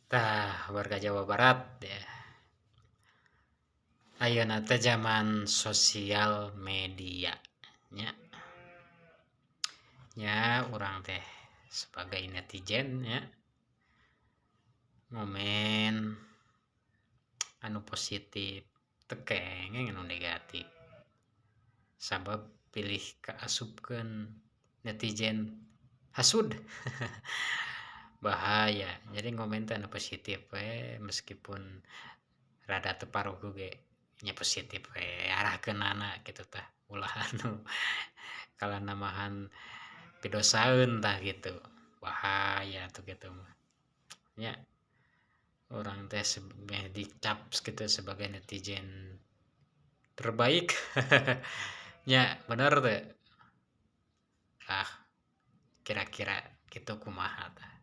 Tah, warga Jawa Barat ya. Ayeuna teh zaman sosial media nya. Nya urang teh sebagai netizen nya ngomen anu positif teu kenging anu negatif. Sabab pilih kaasupkeun netizen hasud. Bahaya, jadi ngomen teh anu positif we meskipun rada teu paruguh ge nya positif we arahkeunana kitu tah, ulah anu kalanamahan pidosaeun tah kitu, bahaya tuh kitu mah nya. Urang teh meh dicap kitu sebagai netizen terbaik nya, bener teu? Ah, kira-kira kitu kumaha tah.